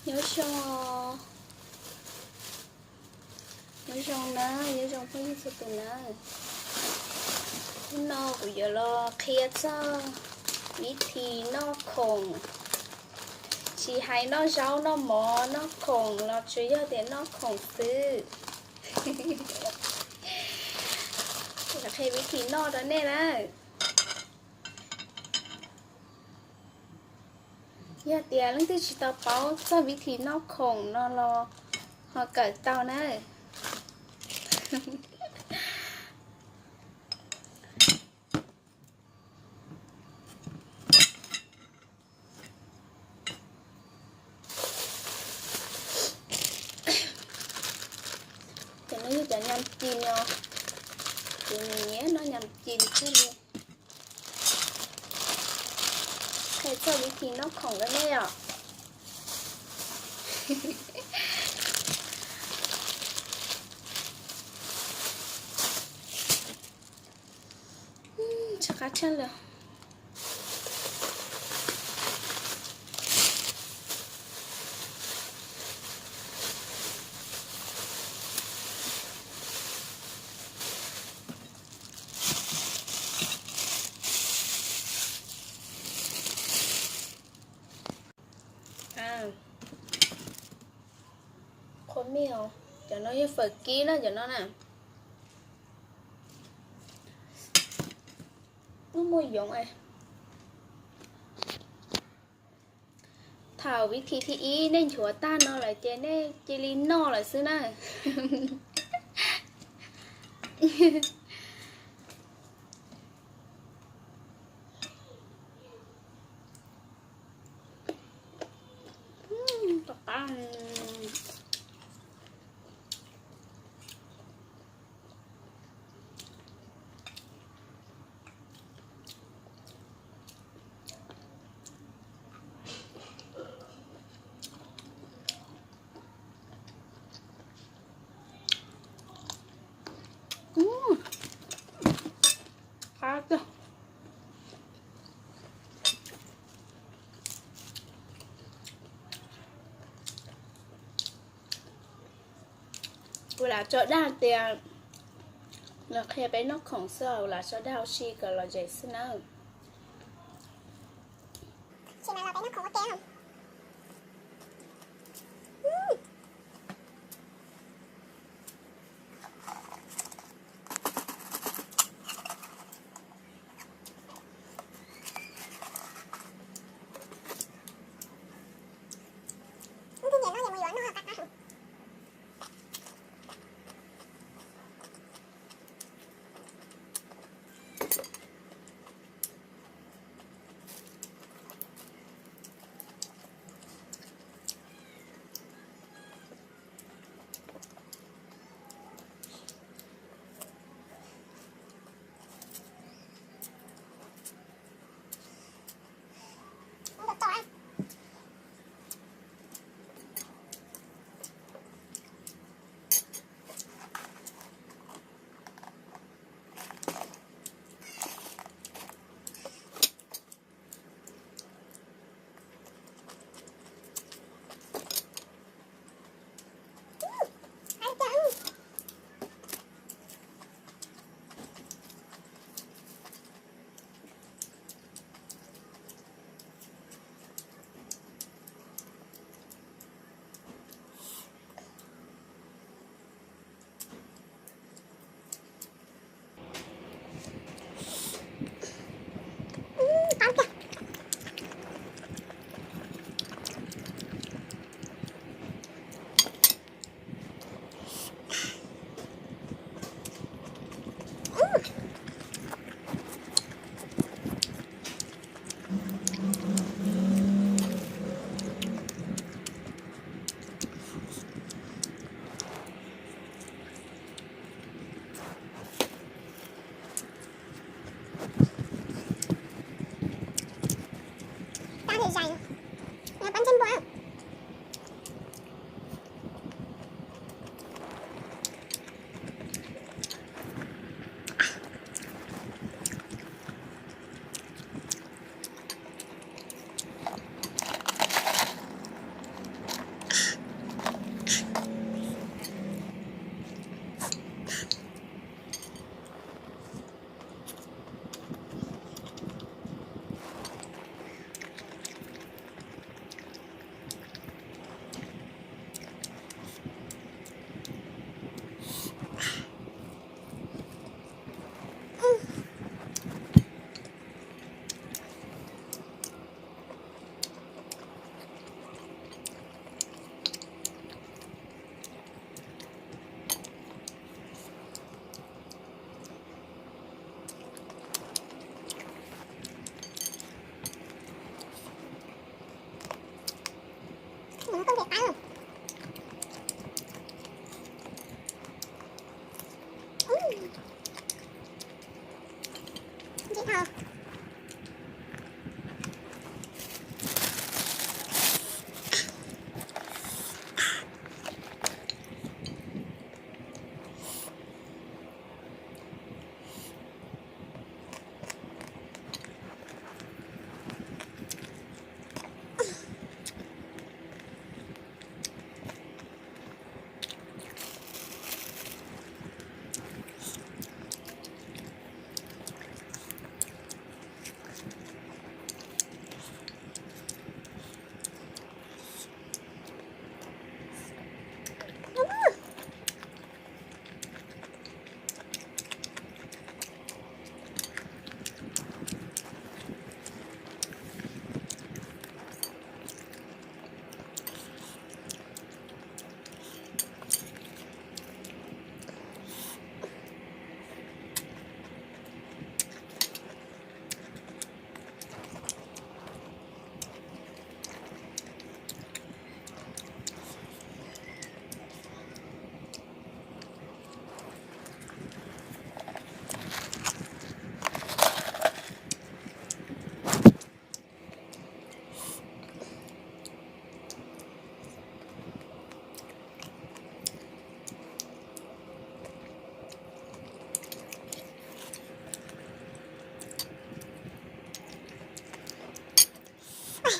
Nyob zoo, nyob zoo na, nyob zoo phooj ywg txhua tus na. Hnub no kuv yuav los qhia txog vib thi noj khoom, tsis hais noj zaub noj mov, noj khoom los tsuas yog tias noj khoom xwb. Kuv qhia vib thi noj rau nej na. Yog tias leej twg tsis tau paub txog vib thi noj khoom no los ho kawm tau na. Cov no yog cov nyam ci no, kuv nyiam noj nyam ci thiab li. Qhia txog vib thi noj khoom rau nej os. Tsis qab tshaj li. Qhua mej os, cov no yog fawm kib na, cov no na. Muaj muaj yoov. Thaum vib thi thib ib nej nchuav tag no lawm ces nej cia li noj lawm xwb na. Kuv lam tso dag tias los qhia peb noj khoom xwb, kuv lam tso dag ua si kom lom zem xwb nawb.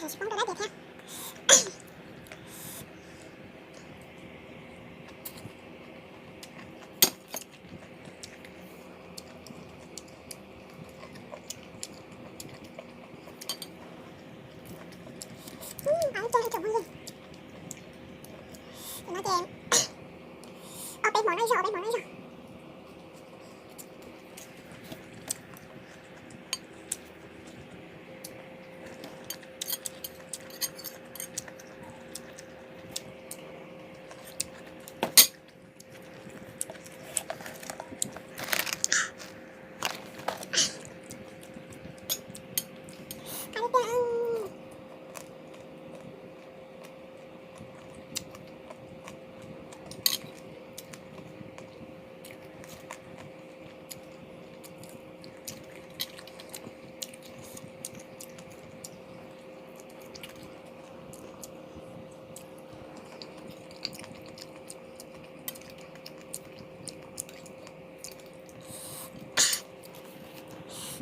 Tsis poob rau dab tiag thiab. Ib pliag ib tsoom phooj ywg, no ces ob peb hmo noj zog, ob peb hmo noj zog.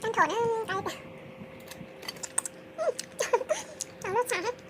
Coj thaum na, cov lub tsham thiab.